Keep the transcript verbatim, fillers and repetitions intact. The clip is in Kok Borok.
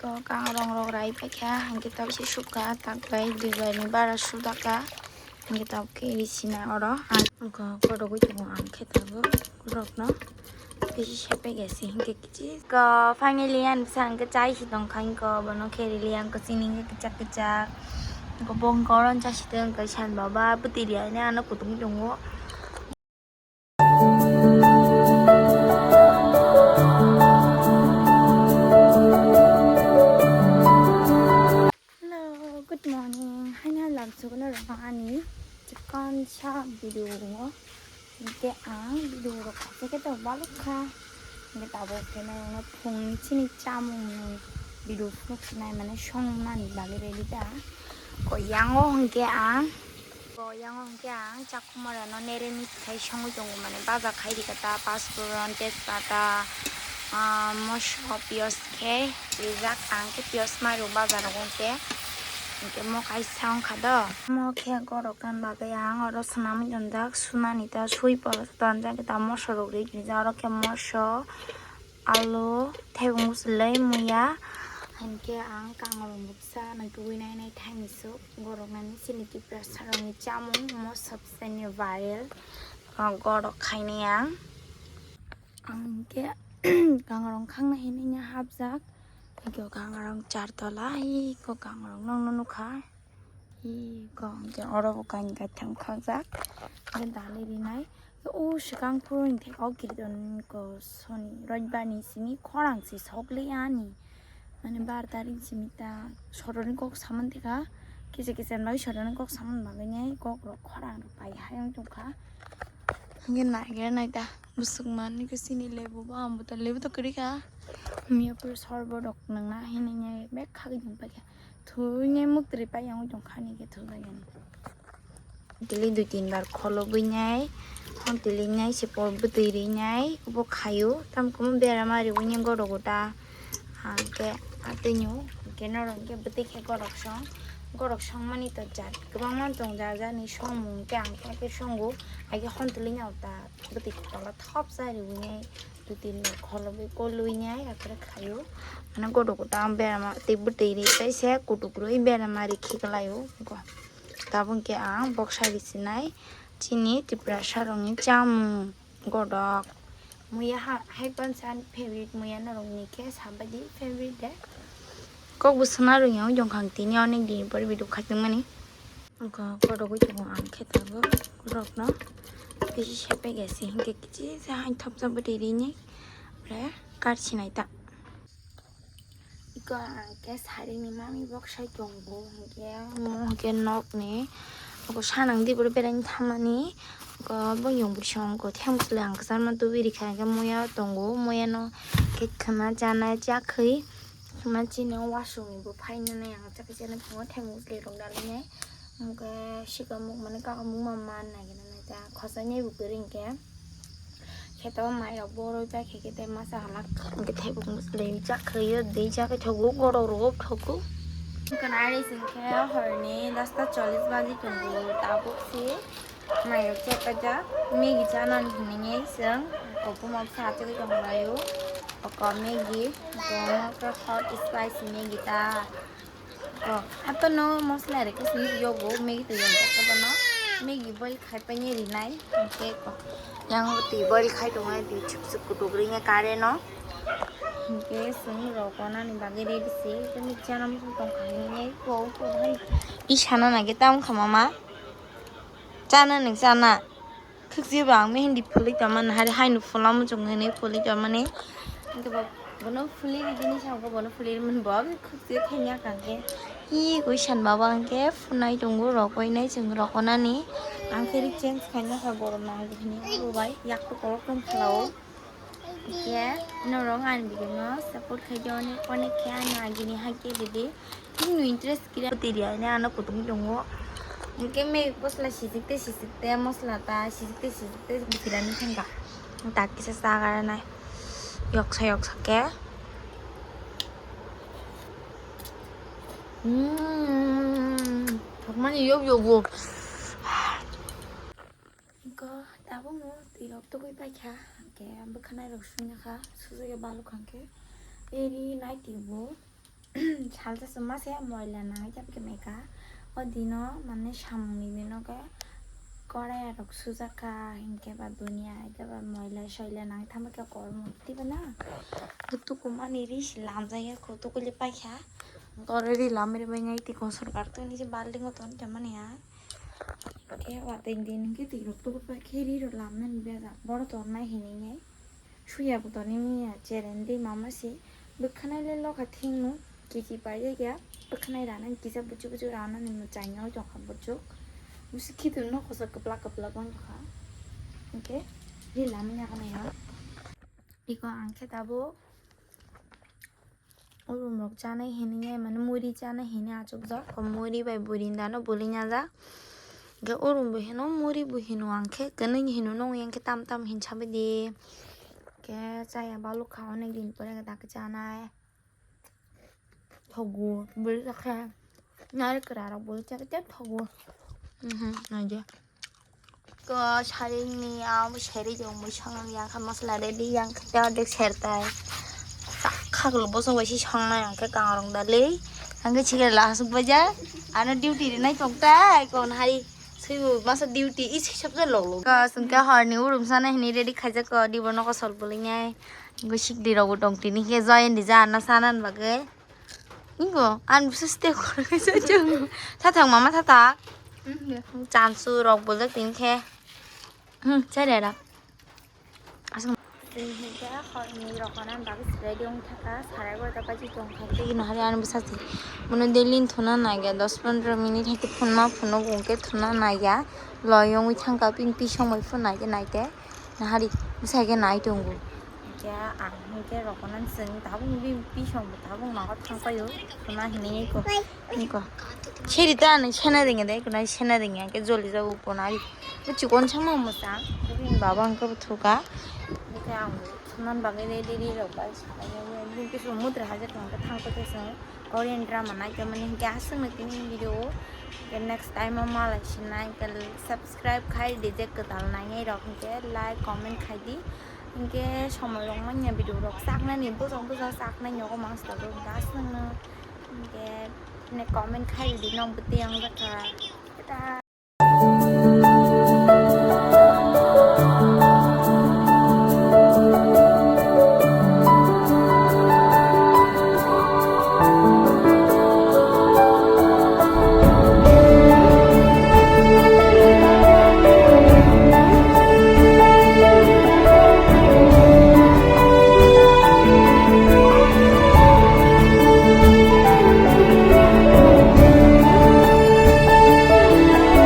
To kangrong rok rai paikha, hingke tabuk se sukha, tak bai dui bai ni bara sudaka, hingke tabuk ke ri sina oro. Ang wngkha korogoi tongo, ang khe tabuk rokno bisi sepai gasi hingke kichi. Ko finally ang bwsa hingke chai si tongkha, hingke bono khe rili ang ko chini hingke kichak kichak. Ko bong koron chasi tong khe san baba bwtwi ri ani ano kutung tongo. Hello, good morning. Haino lamsogono rwma ani chikon sa video wngo. Hingke ang video rok khaisa khe to balok kha. Hingke tabuk khe norokno phungni chini chamungni video phunuk sinai mane songnani bagwi ready ta. Ko yango hingke ang Bo yang hwnkhe ang chakhumorano nereni bwthai songwi tongo, mane baja khai rikha ta, pasporon, tejpata, ah, moso, piyaj khe rijak, ang khe piyaj mairu bajar rogo hwnkhe, hwnkhe mo kaisa wngkha do. Mo khe gorok tan bagwi ang oro swnamwi tonjak, sunani ta sui poro tanjak ta, moso rok rijak, oro khe moso, alu, thebong bwswlwi, muya, hinkhe ang kangrong bwksa nai tugwi nai nai thaini swk gorok nani chini Tiprasa rokni chamung mo sabsani viral, ah, gorok khainai ang. Ang hinkhe kangrong khangna hinwi hapjak, hinkhe kangrong char tola, iko kangrong nokno nukha. Iko hwnkhe oro bo kainwi gaithang khakjak. Hwnkhe dalwi rinai. O swkang phuru hwnkhe o kiridon ko soni roibar ni simi khorang se sokli ani. Mane bar tarik simi ta soroni kok saman teka. Kisa kisa noi soroni kok saman bagwi nai kok rok khorang rok pai hai wng tongkha. Hwnkhe naigra naita bwswk manwi khe chini lebu bo, ang bo ta lebu to kwrwi kha. Miya phuru sorbo rok nwngna hinwi nai bek khagwi tongpaikha. Thwinai muktwrwi pai wngwi tongkha ani khe thwbaiyani. Tili dui tin bar kholobwi nai, hon tili nai se por bwtwi ri nai, bo khaio. Tamo kwbangma bera ma riwi nai gorok ta. Hwnkhe atwino hwnkhe norok hwnkhe bwtwi khe gorok song, gorok songmani to jat kwbangma tong, ja jani songmung khe ang khe songo, ai khe hon tili nai ta bwtwi tola thop cha riwi nai. Dui tin bar kholobwi kolwi nai akhre khaio. Mane gorok ta berama tei bwtwi ri tei se kutuk rwi berama ri khiklaio. Tabuk khe ang boksa ri sinai chini Tiprasa rokni chamung gorok. Muya ha, hai pansa favorite muya norokni khe sabaidi favorite de. Kok bo swna rwngya wng tongkha ang tini onek din pore video khaitwmani. Wngkha korogoi tongo ang khe tabuk rokno. Kisi sepai gasi hinkhe kichi se hain thopsa bwtwi rini. Pre kar sinai ta. Iko ang khe sarini mami bok sai tongo, hwnkhe mo hwnkhe nokni oko sanang di boro beraini thammani. Oko bo yong bwsong oko theng bwsle ang kwchangma tubui rikha, hwnkhe moya tongo, moyano khe khwna chanai chakhwi khwna chini wasongni bo phainani ang chakhe chani phango theng bwsle rok dalwinai. Hwnkhe sikam muk mani kaka muk ma man nai gana nai ta khosai nai bo kwrwi hwnkhe. Kheto mai rok boroi pai khe khe tei masa halak hwnkhe thaibo le chak khaio, dei chak khe thogo, gorok rogo thogo. Kanai sing khe horni dasta chollis baji tongo, tabuk si mai rok chek kaijak, Maggi chanani hinwi chwng kopuma bwsa achugwi tonglaio. Oko Maggi, oko hot spicy Maggi ta. Oh, atono mosla rwkhe simi yogo, Maggi twi yokjak kobono. Maggi boil khai paine rinai, hwnkhe ko. Yang twi boil khai tongnai, twi chuk chuk kutuk ringya current no. Hwnkhe chwng rok onani bagwi ready se, tini chana muchung tongkha hinwi ko, ko hai. I sana nage tam kha mama. Chana nang chana. Khwkchwi bo ang mehendi phulwi tongmani, hari haino phula muchung hinwi phulwi tongmani. Hwnkhe bo, bono phulwi ridini saka bono phulwi rimani bo khwkchwi khaina kangkhe. Hi koi san baba hwnkhe phunai tongo, rokoi nai chwng rokonani. Ang khe ri change khaina kha borok nang hinwi abo bai yak to korok tong phalao. Hwnkhe norok ani video no support khai di, onek onek khe ano agini hai khe ridi. Chini interest kira tiri ani ano kutung tongo. Hwnkhe me bosla sijik te sijik te mosla ta sijik te sijik te bwsirani thangka. Tak kisa chagar nai. Yoksa yoksa khe. Hmm. Thokmani yok yogo. Hwnkhe tabukno twi rok tugui paikha, hwnkhe bwkhanai rok sungya kha, sujagya balok hwnkhe. Eri nai twi bo. Salsa se masa moila nangwi tei khe meka. O dino mane samungni dino khe korai rok sujak kha, hinkhe ba duniya, hinkhe ba moila soila nangwi thangma khe kormo twibo na. Tuku mani ri se lamjak ya kho, tuku le paikha. Oro ri lamri bai nai tei kosor kar toni se balting o ton khe mani ya. Khe watwi din hinkhe twi rok tubu paikhe ri rok lamnani bejak. Boro ton nai hinwi nai. Suya bo toni miya cherendi mama si bwkhanai le lokha thengno kiki paijak ya bwkhanai rana kisa buchu buchu rana ni mwchai no tongkha buchuk busi khitu no khosa kwplak kwplak wng kha. Hinkhe ri lamni ya kana ya. Iko ang khe tabuk. Urum rok chanai hinwi mane muri chanai hinwi achukjak. Muri bai burinda no buli nyajak. Ge urum bo hino muri bo hino ang khe kwnwi hino nung yang khe tam tam hin sabai di. Ke chaya balu kha onek din pore ga dak chanai. Thogo buli kha. Nai kra rok buli kha te thogo. Mhm, naje. Ko saringni abo seri jong mui song yang kha masala ready yang kha te ordek sertai. Khaglo boso bai si songnai ang khe kangrong dalei. Ang khe chikere la asuk baja. Ano duty rinai tongtai kon hari. Sui masa duty is hisab ja lolo. Ko sung khe horni urum sana hini ready khaijak ko dibo noko sol bulinai. Go sikdi rogo tong tini khe join di ja na sanan bagwi. Ingo, an busu step khoroksa chwng. Thathang mama thathak. Chansu rok bojak tin khe. Hmm, chari ada. Asung. Tin khe horni rok ana bagwi ready wng thaka, sarai egarota baji tong kha. Tei no hari an busa si. Mono daily thuna nagya, dos pondro minute hai phone ma phone wng khe thuna nagya. Loyong wi thangka pin pi song bai phone nai khe nai te. Nahari bwsai khe nai tongo. Hinkhe ang hinkhe rokonan chwng tabuk bini bisong bo tabuk nogo thangpaio, khuna hinwi eko. Eko. Seri ta ani sena ringe de, khuna sena ringe, hinkhe joli jago khuna ari. Bo chikon sama mwchang, bini baba hinkhe bo thuka. Hinkhe ang bo thunan bagwi ready rok bai sanai, bini bisong mutre hajakhe hinkhe thangpaikhe chwng. Korean drama naikhe mani hinkhe aswkno tini video o. Hinkhe next time o malai sinai hinkhe subscribe khai di je kwtal nainai rok hinkhe like comment khai di. Hinkhe somoi rok manya video rok chaknani bujang bujang chaknai nogo mangsa tabuk hinkhe aswkno hinkhe comment khai di nokbo tei ang jakha.